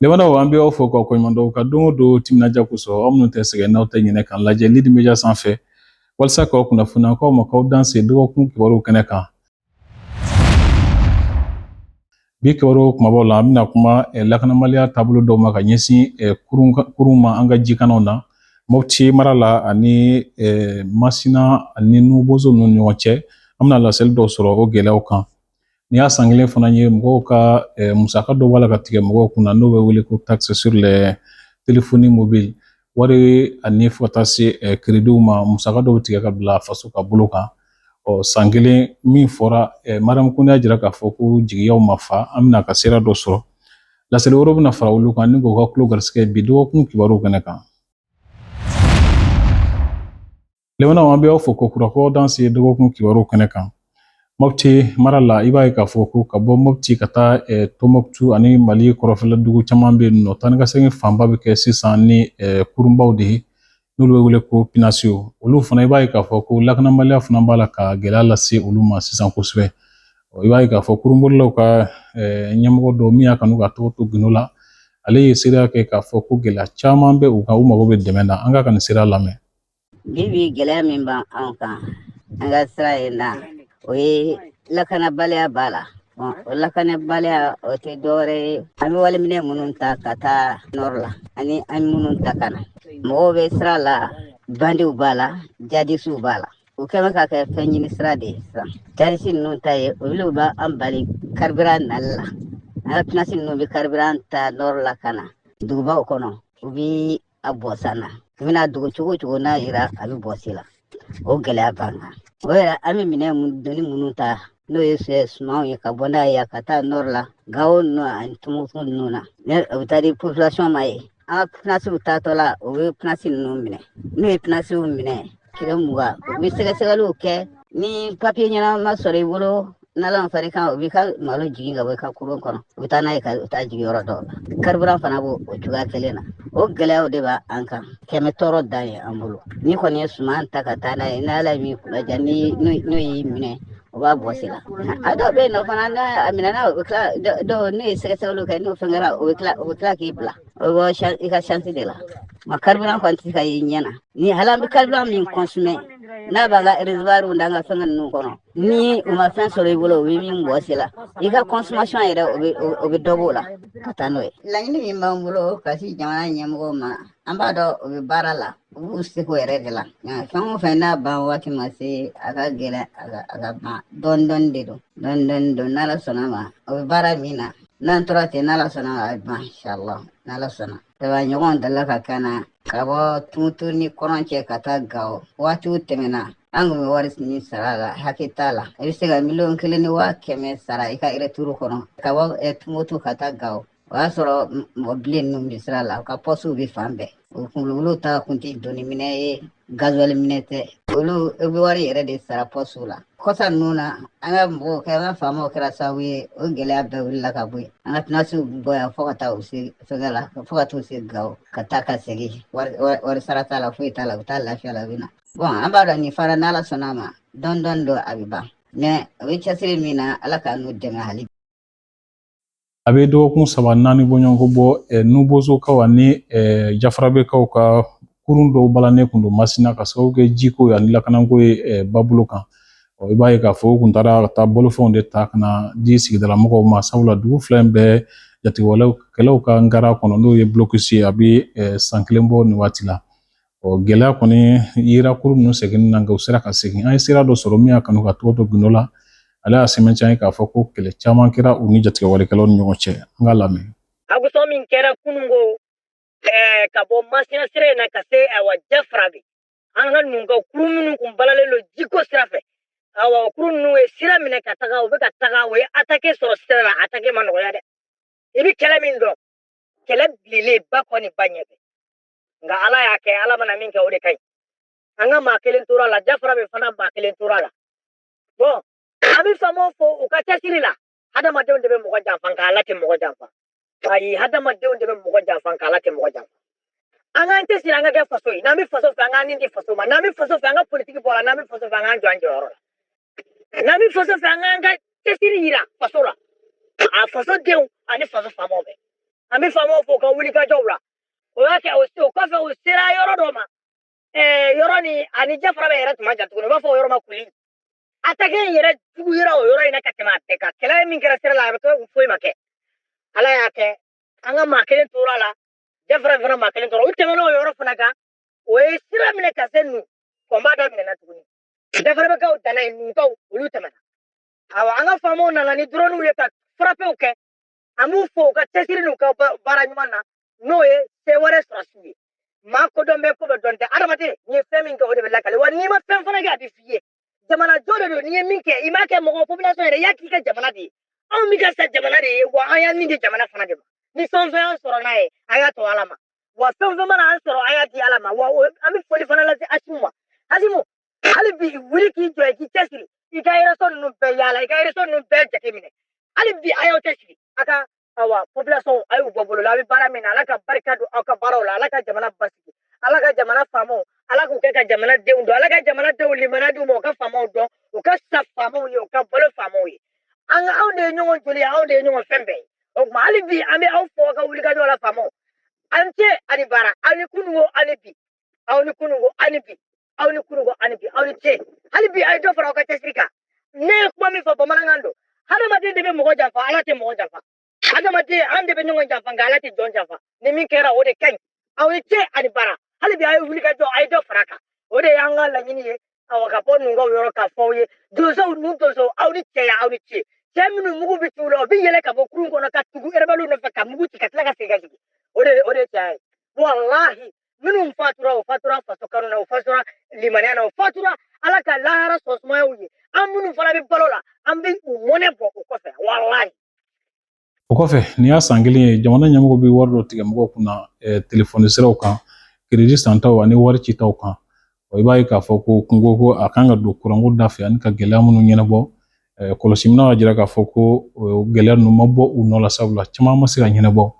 Limanaw, an bɛ aw fo k'aw koɲuman dɔn ka don o don timinandiya kosɔn. Aw minnu tɛ sɛgɛn, n'aw tɛ ɲinɛ k'an lajɛ Lead Media sanfɛ walasa k'aw kunnafoniya, k'aw ma k'aw danse dɔgɔkun kibaruw kɛnɛ kan. Bi kibaru kumabaw la, an bɛna kuma lakanabaliya taabolo dɔw ma ka ɲɛsin kurun ma an ka jikanaw na Mopti mara la ani Masina ani Nubozo ninnu ni ɲɔgɔn cɛ. An bɛna laseli dɔw sɔrɔ o gɛlɛyaw kan. Nin y'a san kelen fana ye, mɔgɔw ka musaka dɔ b'a la ka tigɛ mɔgɔw kunna, n'o bɛ wele ko taxe sur les téléphones mobiles. Wari ani fo ka taa se créditw ma, musaka dɔw bɛ tigɛ ka bila faso ka bolo kan. Ɔ san kelen min fɔra, Mariam Kone y'a jira k'a fɔ ko jigiyaw ma fa. An bɛna ka sira dɔ sɔrɔ, laseli wɛrɛw bɛna fara olu kan ni k'u ka tulo garisigɛ bi dɔgɔkun kibaruw kɛnɛ kan. Limanaw, an bɛ aw fo kokura k'aw danse dɔgɔkun kibaruw kɛnɛ kan. Mopti mara la, i b'a ye k'a fɔ ko ka bɔ Mopti ka taa Tɔnbɔkutu ani Mali kɔrɔfɛla dugu caman bɛ yen nɔ, taa ni ka segin fanba bɛ kɛ sisan ni kurunbaw de ye, n'olu bɛ wele ko pinasiw. Olu fana, i b'a ye k'a fɔ ko lakanabaliya fana b'a la ka gɛlɛya lase olu ma sisan kosɛbɛ. I b'a ye k'a fɔ kurunbolilaw ka ɲɛmɔgɔ dɔ min y'a kanu ka tɔgɔ to gindo la, ale ye seereya kɛ k'a fɔ ko gɛlɛya caman bɛ u kan, u mago bɛ dɛmɛ na. An ka nin seereya lamɛn. Bi bi, gɛlɛya min b'an anw kan an ka sira in na, o ye lakanabaliya b'a la. O lakanabaliya, o tɛ dɔwɛrɛ ye, an bɛ waliminɛ minnu ta ka taa nord la ani an minnu ta ka na, mɔgɔw bɛ sira la, bandiw b'a la, jadisiw b'a la. U kɛlen ka kɛ fɛn ɲini sira de ye sisan. Jadisi ninnu ta ye, olu b'an bali carburant nali la. An ka pinasi ninnu bɛ carburant ta nord la ka na dugubaw kɔnɔ, u bɛ a bɔsi an na. U bɛna dogo cogo o cogo, n'a yera, a bɛ bɔsi la. O gɛlɛya b'an kan. O yɛrɛ, an bɛ minɛn doni minnu ta, n'o ye sumanw ye, ka bɔ n'a ye ka taa nord la, Gawo ninnu ani Tumutu ninnu na, o bɛ taa di population ma ye. An ka pinasiw taatɔ la, u bɛ pinasi ninnu minɛ. N'u ye pinasiw minɛ kilo 20, u bɛ sɛgɛsɛgɛliw kɛ. Ni papiye ɲɛnama ma sɔrɔ i bolo, n'ala ma far'i kan, u b'i ka malo jigin ka bɔ i ka kurun kɔnɔ, u bɛ taa n'a ye ka taa jigin yɔrɔ dɔw la. Carburant fana b'o o cogoya kelen na. O gɛlɛyaw de b'an kan. Kɛmɛ tɔɔrɔ dan ye an bolo. N'i kɔni ye suman ta ka taa n'a ye, n'ala ye min kunnaja, ni n'o y'i minɛ, o b'a bɔsi la. A dɔw bɛ yen nɔ fana, n'a a minɛna, u bɛ tila dɔw, n'u ye sɛgɛsɛgɛliw kɛ, n'o fɛn kɛra, u bɛ tila k'i bila. O bɛ bɔ i ka chance de la. Ma carburant kɔni tɛ se ka y'i ɲɛ na. Ni hali an bɛ carburant min consommer, n'a b'an ka réservoir n'an ka fɛngɛ ninnu kɔnɔ, ni u ma fɛn sɔrɔ i bolo, u bɛ min bɔsi la, i ka consommation yɛrɛ, o bɛ dɔ b'o la ka taa n'o ye. Laɲini min b'an bolo ka se jamana ɲɛmɔgɔw ma, an b'a dɔn u bɛ baara la, u b'u seko yɛrɛ de la. Nka fɛn o fɛn n'a ban waati ma se, a ka gɛlɛn a ka ban. Dɔɔni dɔɔni de don, dɔɔni dɔɔni don. N'ala sɔnna ma, o bɛ baara min na, n'an tora ten, n'ala sɔnna ma, a bɛ ban inshallah, n'ala sɔnna. Saba ɲɔgɔn delila ka kɛ na ka bɔ Tumutu ni kɔrɔn cɛ ka taa Gawo. Waatiw tɛmɛna, an kun bɛ wari min sara la, hakɛ t'a la. I bɛ se ka 1 100 000 sara i ka retour kɔnɔ ka bɔ Tumutu ka taa Gawo. O y'a sɔrɔ mɔgɔ bilen ninnu bɛ sira la, u ka pɔsiw bɛ fan bɛɛ. O olu ta kun tɛ doni minɛ ye, gazuwali minɛ tɛ. Olu, i bɛ wari yɛrɛ de sara pɔsiw la. Kɔsa ninnu na, an ka mɔgɔw kɛ, an ka faamaw kɛra sababu ye, o gɛlɛya bɛɛ wulila ka bɔ yen. An ka pinasiw bɔ yan fo ka taa u se fɛngɛ la, fo ka t'u se Gawo, ka taa ka segin, wari sara t'a la, foyi t'a la. U bɛ taa lafiya la, u bɛ na. Bon, an b'a dɔn nin fana, n'ala sɔnna a ma, dɔɔni dɔɔni don, a bɛ ban. Mais o bɛ cɛsiri min na, ala k'a n'u dɛmɛ hali. A bɛ dɔgɔkun 3 4 bɔɲɔgɔnko bɔ, Nubozokaw ani Jafarabekaw ka kurun dɔw balannen kun don Masina ka sababu kɛ jiko ye ani lakanako ye babolo kan. I b'a ye k'a fɔ u kun taara ka taa bolofɛnw de ta ka na di sigidala mɔgɔw ma, sabula dugu fila in bɛɛ jatigɛwalekɛlaw ka ngara kɔnɔ, n'o ye blocus ye, a bɛ san kelen bɔ nin waati la. Ɔ gɛlɛya kɔni yera kurun ninnu seginni na, nka u sera ka segin. An ye sira dɔ sɔrɔ min y'a kanu ka tɔgɔ to gindo la, ale y'a sɛmɛntiya ye k'a fɔ ko kɛlɛ caman kɛra u ni jatigɛwalekɛlaw ni ɲɔgɔn cɛ. An k'a lamɛn. Agusɔn min kɛra kununko ka bɔ Masina sira in na ka se, awa, Jafarabe, an ka ninnu ka kurun minnu kun balalen don jiko sira fɛ, awa, kurun ninnu ye sira minɛ ka taga, u bɛ ka taga, u ye attaque sɔrɔ sira la. Attaque ma nɔgɔya dɛ. I bɛ kɛlɛ min dɔn, kɛlɛ bilenlen ba kɔ ni ba ɲɛfɛ. Nka ala y'a kɛ, ala mana min kɛ, o de ka ɲi. An ka maa kelen tora la, Jafarabe fana maa kelen tora la. Bon, an bɛ faamaw fo u ka cɛsiri la. Hadamadenw de bɛ mɔgɔ janfa, nka ala tɛ mɔgɔ janfa. Ayi, hadamadenw de bɛ mɔgɔ janfa, nka ala tɛ mɔgɔ janfa. An k'an cɛsiri, an ka kɛ faso ye. N'an bɛ faso fɛ, an k'an nin di faso ma. N'an bɛ faso fɛ, an ka politiki bɔ a la. N'an bɛ faso fɛ, an k'an jɔ an jɔyɔrɔ la. N'an bɛ faso fɛ, an k'an ka cɛsiri yira faso la, a faso denw ani faso faamaw bɛɛ. An bɛ faamaw fo u ka wulikajɔw la. O y'a kɛ, o kɔfɛ u sera yɔrɔ dɔ ma, yɔrɔ ni ani Jafarabe yɛrɛ tun ma jan tuguni, u b'a fɔ o yɔrɔ ma Kuli. Attaque in yɛrɛ juguyara o yɔrɔ in na ka tɛmɛ a bɛɛ kan. Kɛlɛ min kɛra sira la, a bɛ kɛ foyi ma kɛ. Ala y'a kɛ, an ka maa kelen tora a la, Jafara fana maa kelen tora. U tɛmɛna o yɔrɔ fana kan, o ye sira minɛ ka se nu kɔnba daminɛna tuguni. Jafarabɛkaw danna yen, Nukaw olu tɛmɛna. Awa, an ka faamaw nana ni droniw ye ka frappew kɛ. An b'u fo u ka cɛsiri n'u ka baara ɲuman na, n'o ye seware sɔrɔsiw ye. Maa kodɔn bɛ ko bɛ dɔn tɛ, adamaden n'i ye fɛn min kɛ, o de bɛ lakale wa. N'i ma fɛn fana kɛ, a bɛ f'i ye. Jamana jɔ de don. N'i ye min kɛ, i m'a kɛ mɔgɔ population yɛrɛ, i y'a k'i ka jamana de ye. Anw bɛ ka sa jamana de ye wa, an y'an ni di jamana fana de ma. Ni fɛn fɛn y'an sɔrɔ n'a ye, a y'a to Ala ma wa. Fɛn fɛn mana an sɔrɔ, a y'a di Ala ma wa. An bɛ foli fana lase Asimu ma. Asimu, hali bi wuli k'i jɔ, i k'i cɛsiri, i ka réseau ninnu bɛɛ yaala, i ka réseau ninnu bɛɛ jateminɛ. Hali bi a y'aw cɛsiri, a ka awa population a y'u bɔ bolo la. A bɛ baara min na, Ala ka barika don aw ka baaraw la. Ala ka jamana basigi. Ala ka jamana faamaw, Ala k'u kɛ ka jamana denw dɔn. Ala ka jamana denw limaniya d'u ma, u ka faamaw dɔn, u ka sa faamaw ye, u ka balo faamaw ye. An ka anw de ye ɲɔgɔn joli ye, anw de ye ɲɔgɔn fɛn bɛɛ ye. O tuma hali bi an bɛ aw fo aw ka wulikajɔ la. Faamaw, an ce ani baara. Aw ni kununko ani bi, aw ni kununko ani bi, aw ni kununko ani bi, aw ni ce. Hali bi a ye dɔ fara aw ka cɛsiri kan. Ne ye kuma min fɔ, bamanankan don. Hadamaden de bɛ mɔgɔ janfa, Ala tɛ mɔgɔ janfa. Hadamaden, an de bɛ ɲɔgɔn janfa, nka Ala tɛ jɔn janfa. Ni min kɛra, o de ka ɲi. Aw ni ce ani baara. Hali bi a ye wuli ka jɔ, a ye dɔ fara a kan. O de y'an ka laɲini ye. Awa, ka bɔ Nunkaw yɔrɔ k'a fɔ aw ye, donsow nun donsow, aw ni cɛya, aw ni ce. Cɛ minnu mugu bɛ ci u la, u bɛ yɛlɛ ka bɔ kurun kɔnɔ ka tugu rebelles nɔfɛ ka mugu ci ka tila ka segin ka jigin, o de ye cɛya ye. Walahi, minnu fatura, o fatura faso kanu na, o fatura limaniya na, o fatura Ala ka lahara sɔn sumayaw ye. An minnu fana bɛ balo la, an bɛ u mɔnɛ bɔ o kɔfɛ, walahi. O kɔfɛ, nin y'a san kelen ye jamana ɲɛmɔgɔ bɛ wari dɔ tigɛ mɔgɔw kunna telefɔni siraw kan, kiredi santaw ani wari citaw kan. I b'a ye k'a fɔ ko kungo ko a kan ka don kuranko da fɛ ani ka gɛlɛya minnu ɲɛnabɔ. Kɔlɔsiminɛw y'a jira k'a fɔ ko gɛlɛya ninnu ma bɔ u nɔ la, sabula caman ma se ka ɲɛnabɔ.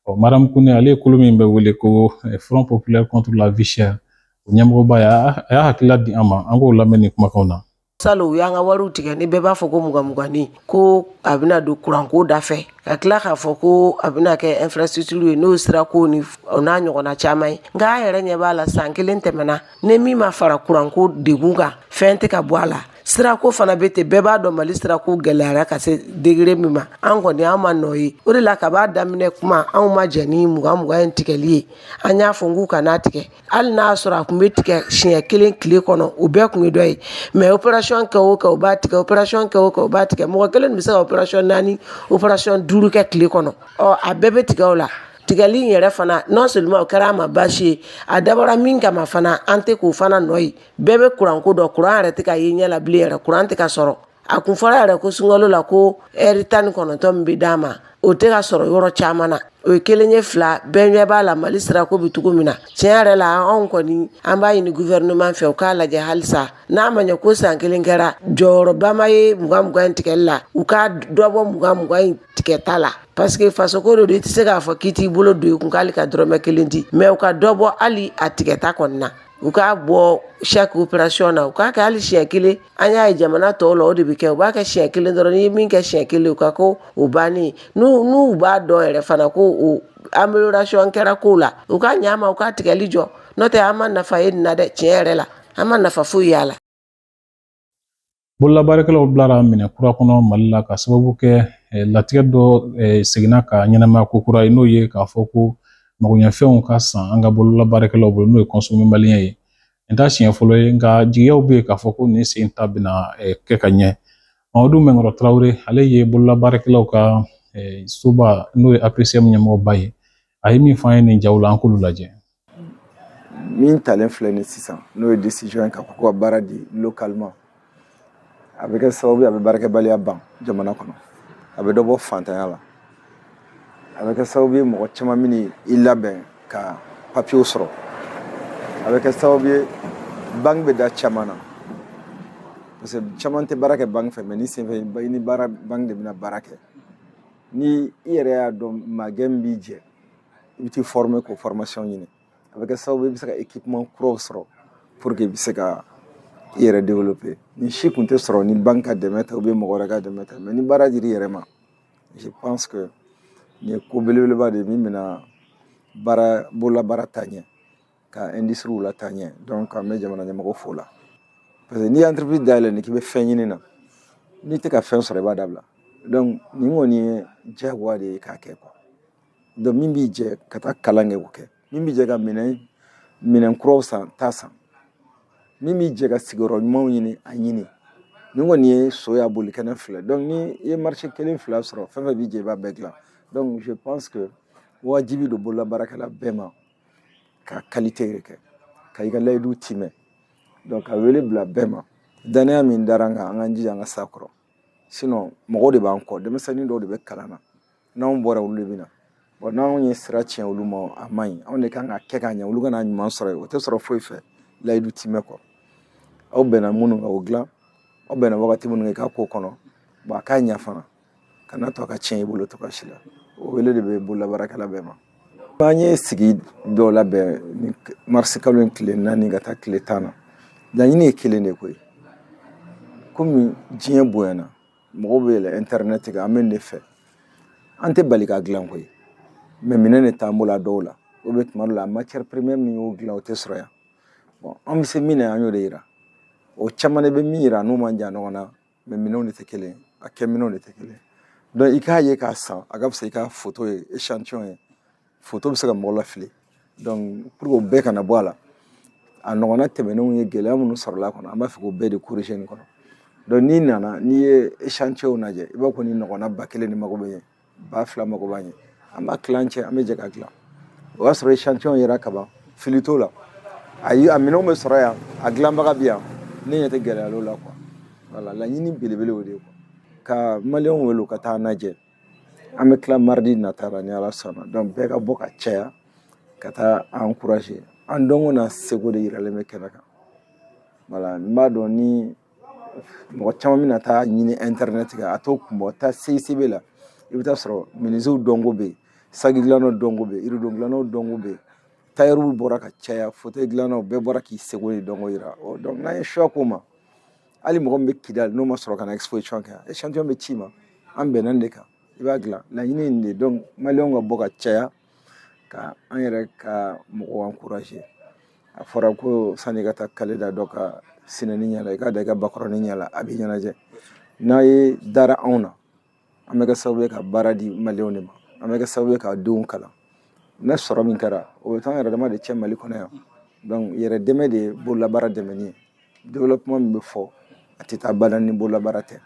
Ɔ, Mariam Kone, ale ye kulu min bɛ wele ko Front populaire contre la vie chère, o ɲɛmɔgɔba ye, a y'a hakilila di an ma. An k'o lamɛn nin kumakanw na. Salo, u y'an ka wariw tigɛ ni bɛɛ b'a fɔ ko mugan muganni, ko a bɛna don kuranko da fɛ, ka tila k'a fɔ ko a bɛna kɛ infrastructure ye, n'o sirako ni o n'a ɲɔgɔnna caman ye. Nka an yɛrɛ ɲɛ b'a la, san kelen tɛmɛna, ni min ma fara kuranko degun kan, fɛn tɛ ka bɔ a la. Sirako fana bɛ ten. Bɛɛ b'a dɔn Mali sirako gɛlɛyara ka se degré min ma. An kɔni, an ma nɔ ye o de la. Ka b'a daminɛ kuma, anw ma jɛn ni mugan mugan in tigɛli ye. An y'a fɔ k'u kan'a tigɛ. Hali n'a sɔrɔ a tun bɛ tigɛ siɲɛ kelen tile kɔnɔ, o bɛɛ tun ye dɔ ye. Mais opération kɛ o kɛ, u b'a tigɛ, opération kɛ o kɛ, u b'a tigɛ. Mɔgɔ kelen bɛ se ka opération naani, opération duuru kɛ tile kɔnɔ. Ɔ, a bɛɛ bɛ tigɛ o la. Tigɛli in yɛrɛ fana, non seulement o kɛra a ma baasi ye, a dabɔra min kama fana, an tɛ k'o fana nɔ ye. Bɛɛ bɛ kuranko dɔn, kuran yɛrɛ tɛ ka ye ɲɛ la bilen yɛrɛ, kuran tɛ ka sɔrɔ. A kun fɔra yɛrɛ ko sunkalo la ko ɛri 19 min bɛ d'a ma, o tɛ ka sɔrɔ yɔrɔ caman na. O ye kelen ye. Fila, bɛɛ ɲɛ b'a la Mali sirako bɛ cogo min na. Tiɲɛ yɛrɛ la, anw kɔni, an b'a ɲini gouvernement fɛ, u k'a lajɛ halisa. N'a ma ɲɛ ko san kelen kɛra, jɔyɔrɔba ma ye mugan mugan in tigɛli la, u ka dɔ bɔ mugan mugan in tigɛta la, parce que fasoko de don. I tɛ se k'a fɔ k'i t'i bolo don i kun k'ale ka dɔrɔmɛ kelen di, mais u ka dɔ bɔ hali a tigɛta kɔni na. U k'a bɔ chaque opération na, u k'a kɛ hali siɲɛ kelen. An y'a ye jamana tɔw la, o de bɛ kɛ, u b'a kɛ siɲɛ kelen dɔrɔn. N'i ye min kɛ siɲɛ kelen, u ka ko o bannen. N'u b'a dɔn yɛrɛ fana ko o amélioration kɛra kow la, u ka ɲa ma, u ka tigɛli jɔ. N'o tɛ, an ma nafa ye nin na dɛ. Tiɲɛ yɛrɛ la, an ma nafa foyi y'a la. Bololabaarakɛlaw bilara minɛ kura kɔnɔ Mali la ka sababu kɛ latigɛ dɔ seginna ka ɲɛnamaya ko kura ye, n'o ye k'a fɔ ko magoɲɛfɛnw ka san an ka bololabaarakɛlaw bolo, n'o ye consommer malien ye. Nin t'a siɲɛ fɔlɔ ye, nka jigiyaw bɛ yen k'a fɔ ko nin sen ta bɛna kɛ ka ɲɛ. Mamadu Mɛnkɔrɔ Tarawele, ale ye bololabaarakɛlaw ka soba, n'o ye APCM ɲɛmɔgɔba ye, a ye min fɔ an ye nin jaw la, an k'olu lajɛ. Min talen filɛ nin sisan, n'o ye décision ye k'a fɔ ko ka baara di localement, a bɛ kɛ sababu ye a bɛ baarakɛbaliya ban jamana kɔnɔ, a bɛ dɔ bɔ fantanya la, a bɛ kɛ sababu ye mɔgɔ caman bɛ i labɛn ka papiyew sɔrɔ, a bɛ kɛ sababu ye banque bɛ da caman na, parce que caman tɛ baara kɛ banque fɛ. Mais ni senfɛ i ni baara banque de bɛna baara kɛ, ni i yɛrɛ y'a dɔn magɛ min b'i jɛ, i bɛ t'i former k'o formation ɲini. A bɛ kɛ sababu ye i bɛ se ka équipement kuraw sɔrɔ pour que i bɛ se ka i yɛrɛ développer. Ni si kun tɛ sɔrɔ ni banque ka dɛmɛ tɛ ou bien mɔgɔ wɛrɛ ka dɛmɛ tɛ, mais ni baara dir'i yɛrɛ ma, je pense que Nin ye ko belebeleba de ye min bɛna baara bololabaara taa ɲɛ, ka industrie la taa ɲɛ. Donc an bɛ jamana ɲɛmɔgɔ fo la, parce que n'i ye entreprise dayɛlɛ, ni k'i bɛ fɛn ɲini na, n'i tɛ ka fɛn sɔrɔ, i b'a dabila. Donc nin kɔni ye diyagoya de ye k'a kɛ quoi. Donc min b'i jɛ ka taa kalan kɛ, o kɛ. Min b'i jɛ ka minɛn kuraw san, taa san. Min b'i jɛ ka sigiyɔrɔ ɲumanw ɲini, a ɲini. Nin kɔni ye so y'a boli kɛnɛ filɛ. Donc ni i ye marché kelen fila sɔrɔ, fɛn fɛn b'i jɛ, i b'a bɛɛ dilan. Donc je pense que wajibi don bololabaarakɛla bɛɛ ma ka qualité yɛrɛ kɛ, ka i ka layidu timɛ. Donc ka wele bila bɛɛ ma, danaya min dara an kan, an k'an jija an ka s'a kɔrɔ. Sinon mɔgɔw de b'an kɔ, denmisɛnnin dɔw de bɛ kalan na, n'anw bɔra, olu de bɛ na. Bon, n'anw ye sira tiɲɛ olu ma, a man ɲi. Anw de kan ka kɛ ka ɲɛ, olu kana ɲuman sɔrɔ yen. O tɛ sɔrɔ foyi fɛ layidu timɛ kɔ. Aw bɛnna minnu kan, o dilan. Aw bɛnna wagati minnu kan, i k'a k'o kɔnɔ. Bon, a k'a ɲɛ fana, kana to a ka tiɲɛ i bolo cogoya si la. O wele de bɛ bololabaarakɛla bɛɛ ma. An ye sigi dɔw labɛn ni marisi kalo in tile 4 ka taa tile 10 na. Laɲini ye kelen de koyi. Komi diɲɛ bonyana, mɔgɔw bɛ yɛlɛ internet kan, an bɛ nin de fɛ. An tɛ bali k'a dilan koyi, mais minɛn de t'an bolo a dɔw la, ou bien tuma dɔ la, matière première min y'o dilan, o tɛ sɔrɔ yan. Bon, an bɛ se min na, an y'o de yira. O caman de bɛ min yira, n'o man jan ɲɔgɔn na, mais minɛnw de tɛ kelen ye, a kɛ minɛnw de tɛ kelen ye. Donc i k'a ye k'a san, a ka fisa i ka photo ye, échantillon ye. Photo bɛ se ka mɔgɔ lafili. Donc pour que o bɛɛ kana bɔ a la, a ɲɔgɔnna tɛmɛnenw ye gɛlɛya minnu sɔrɔla a kɔnɔ, an b'a fɛ k'o bɛɛ de corriger nin kɔnɔ. Donc n'i nana, n'i ye échantillon lajɛ, i b'a fɔ ko ni ɲɔgɔnna 1000 de mago bɛ ɲɛ, 2000 mago b'a ɲɛ, an b'a tila an cɛ, an bɛ jɛ ka dilan. O y'a sɔrɔ échantillon yera kaban, fili t'o la. Ayi, a minɛnw bɛ sɔrɔ yan, a dilanbaga bɛ yan, ne ɲɛ tɛ gɛlɛya l'o la quoi. Voilà, laɲini belebele o de ye quoi, ka maliyɛnw wele u ka taa lajɛ. An bɛ tila mardi nata la, ni Ala sɔnna. Donc bɛɛ ka bɔ ka caya ka taa encourager. An dɔnko n'a seko de yiralen bɛ kɛnɛ kan. Voilà, n b'a dɔn ni mɔgɔ caman bɛna taa ɲini internet kan, a t'o kun bɔ. Taa CICB la, i bɛ taa sɔrɔ menuisiers dɔnko bɛ yen, saki dilannaw dɔnko bɛ yen, rideau dilannaw dɔnko bɛ yen, tailleur bɔra ka caya, fauteuil dilannaw bɛɛ bɔra k'i seko ni dɔnko yira. Donc n'an ye choix k'o ma, hali mɔgɔ min bɛ Kidali, n'o ma sɔrɔ ka na exposition kɛ, échantillon bɛ ci ma, an bɛnna nin de kan, i b'a dilan. Laɲini ye nin de ye. Donc maliyɛnw ka bɔ ka caya ka an yɛrɛ ka mɔgɔw encourager. A fɔra ko sani i ka taa kale da dɔ ka sinɛni ɲɛ la, i k'a da i ka bakɔrɔni ɲɛ la, a b'i ɲɛnajɛ. N'a ye dara anw na, an bɛ kɛ sababu ye ka baara di maliyɛnw de ma, an bɛ kɛ sababu ye k'a denw kalan. Ne sɔrɔ min kɛra, o bɛ taa an yɛrɛ dama de cɛ Mali kɔnɔ yan. Donc yɛrɛ dɛmɛ de ye bololabaara dɛmɛni ye. Développement min bɛ fɔ, a tɛ taa bada ni bololabaara tɛ,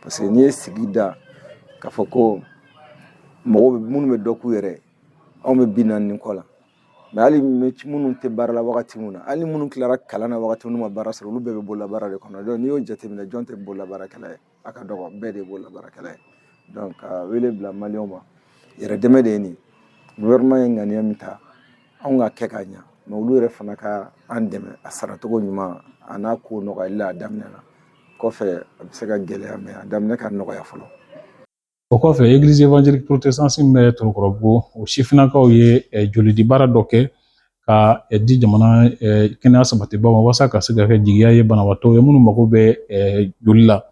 parce que n'i ye sigi da k'a fɔ ko mɔgɔw minnu bɛ dɔ k'u yɛrɛ, anw bɛ 40 ni kɔ la, mais hali minnu tɛ baara la wagati min na, hali minnu tilara kalan na wagati minnu ma baara sɔrɔ, olu bɛɛ bɛ bololabaara de kɔnɔ. Donc n'i y'o jateminɛ, jɔn tɛ bololabaarakɛla ye? A ka dɔgɔ, bɛɛ de ye bololabaarakɛla ye. Donc ka wele bila maliyɛnw ma, yɛrɛ dɛmɛ de ye nin ye. Gouvernement ye ŋaniya min ta, anw ka kɛ ka ɲa, mais olu yɛrɛ fana ka an dɛmɛ a saracogo ɲuman, a n'a ko nɔgɔyali la. A daminɛ na, kɔfɛ a bɛ se ka gɛlɛya, mais a daminɛ ka nɔgɔya fɔlɔ. O kɔfɛ, Église évangélique protestante min bɛ Torokɔrɔbugu, o sifinnakaw ye jolidi baara dɔ kɛ ka di jamana kɛnɛya sabatibaw ma, walasa ka se ka kɛ jigiya ye banabaatɔw ye minnu mago bɛ joli la.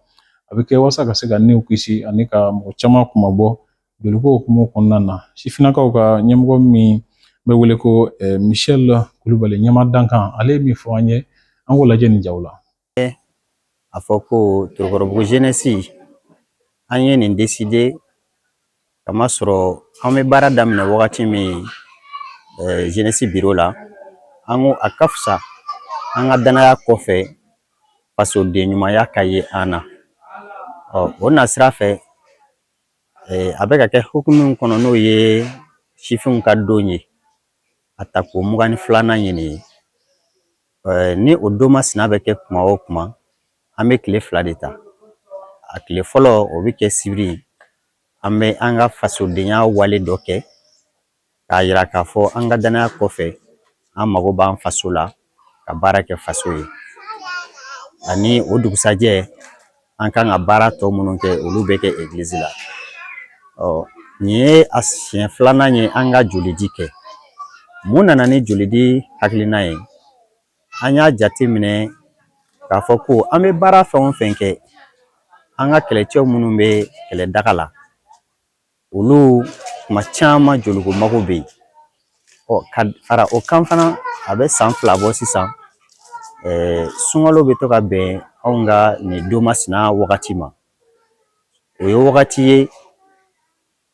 A bɛ kɛ walasa ka se ka niw kisi ani ka mɔgɔ caman kunmabɔ joliko hukumu kɔnɔna na. Sifinnakaw ka ɲɛmɔgɔ min bɛ wele ko Michel Kulubali, ɲɛma dankan, ale ye min fɔ an ye, an k'o lajɛ nin jaw la. A fɔ ko Torokɔrɔbugu jeunesse, an ye nin décider kamasɔrɔ an bɛ baara daminɛ wagati min jeunesse bureau la, an ko a ka fisa an ka danaya kɔfɛ, fasoden ɲumanya ka ye an na. Ɔ o nasira fɛ, a bɛ ka kɛ hukumu min kɔnɔ, n'o ye sifinw ka don ye, a tako 22nan ye nin ye. Ni o don masina bɛ kɛ kuma o kuma, an bɛ tile 2 de ta. A tile fɔlɔ, o bɛ kɛ sibiri, an bɛ an ka fasodenya wale dɔ kɛ k'a yira k'a fɔ an ka danaya kɔfɛ, an mago b'an faso la, ka baara kɛ faso ye. Ani o dugusajɛ, an kan ka baara tɔ minnu kɛ, olu bɛ kɛ egilizi la. Ɔ nin ye a siɲɛ filanan ye an ka jolidi kɛ. Mun nana ni jolidi hakilina ye? An y'a jate minɛ k'a fɔ ko an bɛ baara fɛn o fɛn kɛ, an ka kɛlɛcɛw minnu bɛ kɛlɛdaga la. Olu kuma caman joliko mago bɛ yen. Ɔ, ka fara o kan fana, a bɛ san 2 bɔ sisan, sunkalo bɛ to ka bɛn anw ka nin don masina wagati ma. O ye wagati ye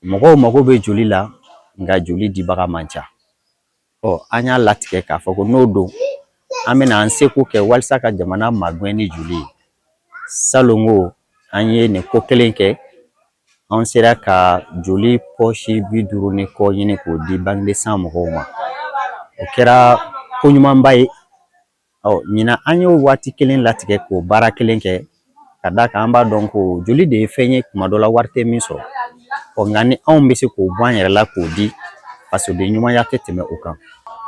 mɔgɔw mago bɛ joli la, nka joli dibaga man ca. Ɔ, an y'a latigɛ k'a fɔ ko n'o don, an bɛna an seko kɛ walasa ka jamana magɛn ni joli ye. Salon ko an ye nin ko kelen kɛ, an sera ka joli poche 50 ni kɔ ɲini k'o di banque de sang mɔgɔw ma. O kɛra ko ɲumanba ye. Ɔ, ɲinan an y'o waati kelen latigɛ k'o baara kelen kɛ, ka d'a kan an b'a dɔn ko joli de ye fɛn ye, kuma dɔ la wari tɛ min sɔrɔ. Ɔ, nka ni anw bɛ se k'o bɔ an yɛrɛ la k'o di, fasoden ɲumanya tɛ tɛmɛ o kan.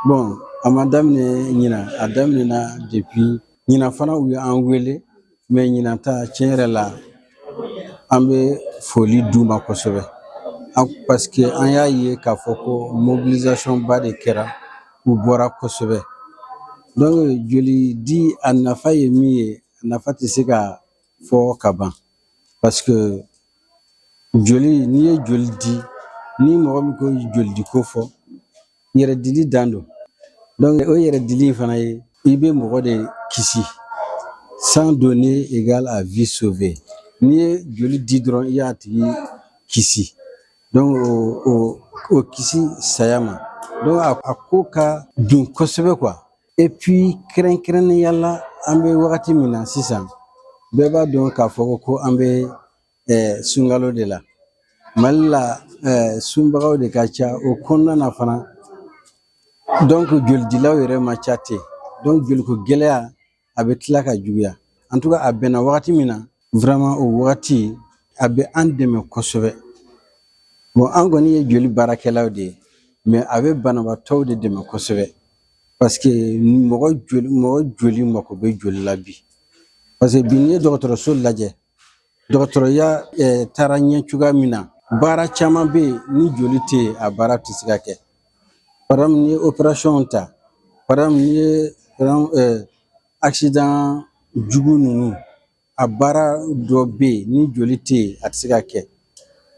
Bon, a ma daminɛ ɲinan, a daminɛna depuis ɲinan fana, u ye an wele, mais ɲinan ta, tiɲɛ yɛrɛ la, an bɛ foli d'u ma kosɛbɛ, parce que an y'a ye k'a fɔ ko mobilisation ba de kɛra, u bɔra kosɛbɛ. Donc joli di, a nafa ye min ye, a nafa tɛ se ka fɔ ka ban, parce que joli, n'i ye joli di, ni mɔgɔ min ko joli di ko fɔ, yɛrɛ dili dan don. Donc o yɛrɛ dili in fana ye, i bɛ mɔgɔ de kisi. Sang donné égale à vie sauvée. N'i ye joli di dɔrɔn, i y'a tigi kisi. Donc o kisi saya ma. Donc a ko ka dun kosɛbɛ quoi. Et puis kɛrɛnkɛrɛnnenya la, an bɛ wagati min na sisan, bɛɛ b'a dɔn k'a fɔ ko an bɛ sunkalo de la Mali la, sunbagaw de ka ca. O kɔnɔna na fana, donc jolidilaw yɛrɛ ma ca ten. Donc joliko gɛlɛya a bɛ tila ka juguya. En tout cas, a bɛnna wagati min na, vraiment o wagati a bɛ an dɛmɛ kosɛbɛ. Bon, an kɔni ye joli baarakɛlaw de ye, mais a bɛ banabaatɔw de dɛmɛ kosɛbɛ, parce que mɔgɔ joli mako bɛ joli la bi. Parce que bi, n'i ye dɔgɔtɔrɔso lajɛ, dɔgɔtɔrɔya taara ɲɛ cogoya min na, baara caman bɛ yen, ni joli tɛ yen, a baara tɛ se ka kɛ. Par exemple, n'i ye opération ta, par exemple n'i ye, par exemple, accident jugu ninnu, a baara dɔ bɛ yen, ni joli tɛ yen, a tɛ se ka kɛ.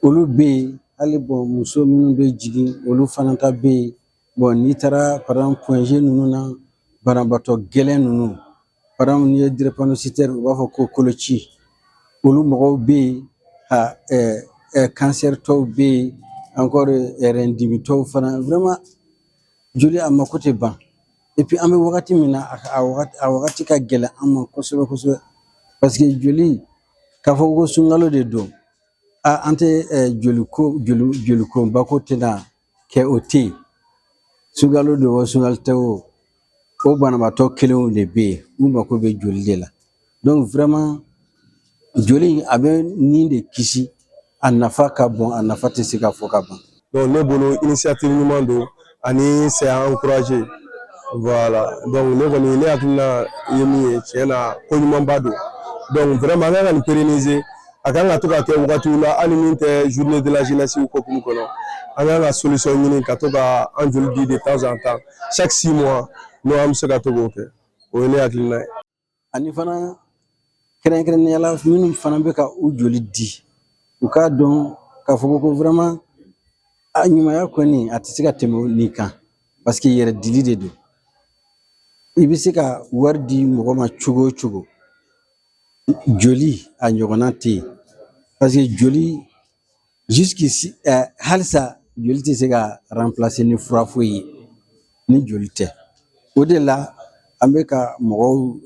Olu bɛ yen hali. Bon, muso minnu bɛ jigin, olu fana ta bɛ yen. Bon, n'i taara par exemple Point G ninnu na, banabaatɔ gɛlɛn ninnu, par exemple n'i ye drépanocytaire, u b'a fɔ ko koloci, olu mɔgɔw bɛ yen, ka cancer tɔw bɛ yen encore, rɛndimitɔw fana. Vraiment joli a mako tɛ ban. Et puis an bɛ wagati min na, a wagati ka gɛlɛn an ma kosɛbɛ kosɛbɛ, parce que joli, k'a fɔ ko sunkalo de don, a an tɛ joliko joli joliko ko tɛna kɛ, o tɛ yen. Sunkalo don o, sunkalo tɛ o, o banabaatɔ kelenw de bɛ yen, u mako bɛ joli de la. Donc vraiment joli a bɛ nin de kisi, a nafa ka bon, a nafa tɛ se ka fɔ ka ban. Donc ne bolo, initiative ɲuman don ani c'est à encourager. Voilà, donc ne kɔni, ne hakilina ye min ye, tiɲɛ na, ko ɲumanba don. Donc vraiment an kan ka nin pérenniser, a kan ka to ka kɛ wagatiw la, hali min tɛ journée de la jeunesse hokumu kɔnɔ. An kan ka solution ɲini ka to ka an joli di de temps en temps, chaque 6 mois, n'o an bɛ se ka to k'o kɛ. O ye ne hakilina ye. Ani fana, kɛrɛnkɛrɛnnenya la, minnu fana bɛ ka u joli di, u k'a dɔn k'a fɔ ko vraiment a ɲumanya kɔni, a tɛ se ka tɛmɛ nin kan, parce que yɛrɛ dili de don. I bɛ se ka wari di mɔgɔ ma cogo o cogo, joli a ɲɔgɔnna tɛ yen, parce que joli jusqu'ici, halisa joli tɛ se ka remplacer ni fura foyi ye ni joli tɛ. O de la an bɛ ka mɔgɔw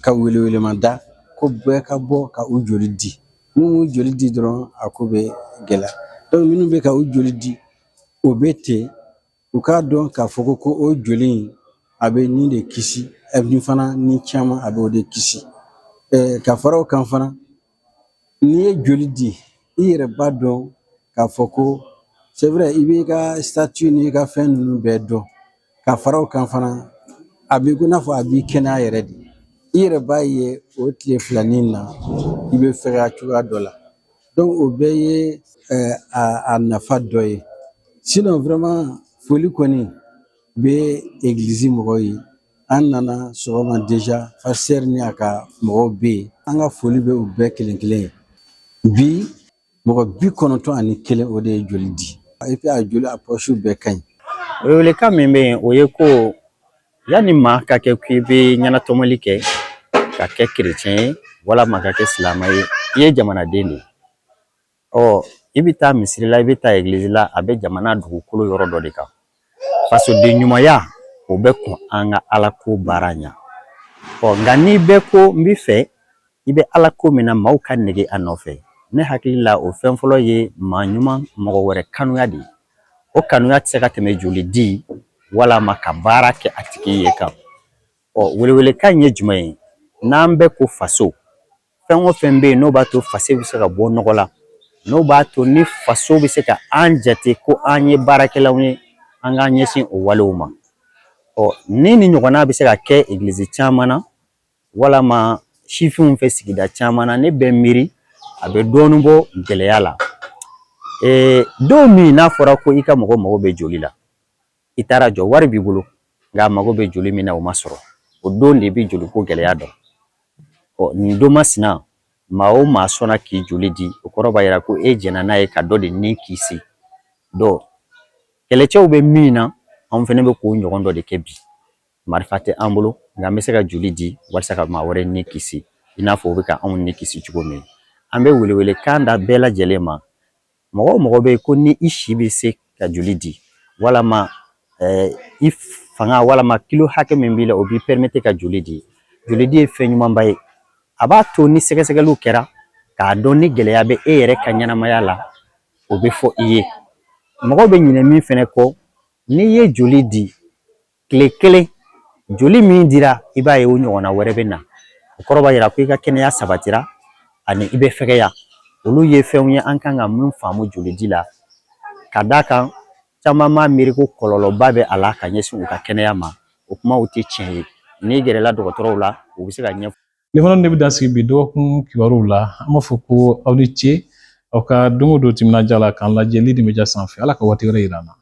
ka wele da ko bɛɛ ka bɔ ka u joli di. N'u m'u joli di dɔrɔn, a ko bɛ gɛlɛya. Donc minnu bɛ ka u joli di, o bɛ ten, u k'a dɔn k'a fɔ ko o joli in a bɛ nin de kisi, ni fana ni caman a bɛ o de kisi. Ka fara o kan fana, n'i ye joli di, i yɛrɛ b'a dɔn k'a fɔ ko c'est vrai, i b'i ka statut n'i ka fɛn ninnu bɛɛ dɔn. Ka fara o kan fana, a b'i ko n'a fɔ a b'i kɛnɛya yɛrɛ de. I yɛrɛ b'a ye, o tile filanin na, i bɛ fɛgɛya cogoya dɔ la. Donc o bɛɛ ye a nafa dɔ ye. Sinon vraiment foli kɔni bɛ egilizi mɔgɔw ye. An nana sɔgɔma déjà, pasteur ni a ka mɔgɔw bɛ yen, an ka foli bɛ u bɛɛ kelen kelen ye bi. Mɔgɔ 91, o de ye joli di. Et puis a joli, a poche bɛɛ ka ɲi. Welewelekan min bɛ yen, o ye ko yanni maa ka kɛ k'i bɛ ɲɛnatɔmɔli kɛ, ka kɛ kerecɛn ye walama ka kɛ silamɛ ye, i ye jamanaden de ye. Ɔ i bɛ taa misiri la, i bɛ taa egilizi la, a bɛ jamana dugukolo yɔrɔ dɔ de kan. Fasoden ɲumanya, o bɛ kɔn an ka Ala ko baara ɲa. Ɔ nka n'i bɛ ko n bɛ fɛ i bɛ Ala ko min na, maaw ka nege a nɔfɛ, ne hakili la, o fɛn fɔlɔ ye maa ɲuman, mɔgɔ wɛrɛ kanuya de ye. O kanuya tɛ se ka tɛmɛ joli di walama ka baara kɛ a tigi ye kan. Ɔ welewelekan ye jumɛn ye? N'an bɛ ko faso, fɛn o fɛn bɛ yen n'o b'a to faso bɛ se ka bɔ nɔgɔ la, n'o b'a to ni faso bɛ se ka an jate ko an ye baarakɛlaw ye, an k'an ɲɛsin o walew ma. Ɔ ni nin ɲɔgɔnna bɛ se ka kɛ egilizi caman na walama sifinw fɛ sigida caman na, ne bɛ miiri a bɛ dɔɔnin bɔ gɛlɛya la. Don min n'a fɔra ko i ka mɔgɔ mago bɛ joli la, i taara jɔ, wari b'i bolo, nka a mago bɛ joli min na, o ma sɔrɔ, o don de bɛ joliko gɛlɛya dɔn. Ɔ nin don masina, maa o maa sɔnna k'i joli di, o kɔrɔ b'a jira ko e jɛnna n'a ye ka dɔ de ni kisi. Donc kɛlɛcɛw bɛ min na, anw fana bɛ k'o ɲɔgɔn dɔ de kɛ bi. Marifa tɛ an bolo, nka an bɛ se ka joli di walasa ka maa wɛrɛ ni kisi, i n'a fɔ u bɛ ka anw ni kisi cogo min. An bɛ welewelekan da bɛɛ lajɛlen ma. Mɔgɔ o mɔgɔ bɛ yen ko ni i si bɛ se ka joli di, walama i fanga, walama kilo hakɛ min b'i la, o b'i permettre ka joli di, joli di ye fɛn ɲumanba ye. A b'a to ni sɛgɛsɛgɛliw kɛra k'a dɔn ni gɛlɛya bɛ e yɛrɛ ka ɲɛnamaya la, o bɛ fɔ i ye. Mɔgɔw bɛ ɲinɛ min fɛnɛ kɔ, n'i ye joli di tile kelen, joli min dira, i b'a ye o ɲɔgɔnna wɛrɛ bɛ na. O kɔrɔ b'a jira ko i ka kɛnɛya sabatira ani i bɛ fɛgɛya. Olu ye fɛnw ye an kan ka mun faamu joli di la, ka d'a kan caman b'a miiri ko kɔlɔlɔba bɛ a la ka ɲɛsin u ka kɛnɛya ma. O kumaw tɛ tiɲɛ ye. N'i gɛrɛla dɔgɔtɔrɔw la, u bɛ se ka ɲɛfɔ. Nin fana de bɛ dan sigi bi dɔgɔkun kibaruw la. An b'a fɔ ko aw ni ce aw ka don o don timinandiya la k'an lajɛ Lidi Media sanfɛ. Ala ka waati wɛrɛ yira an na.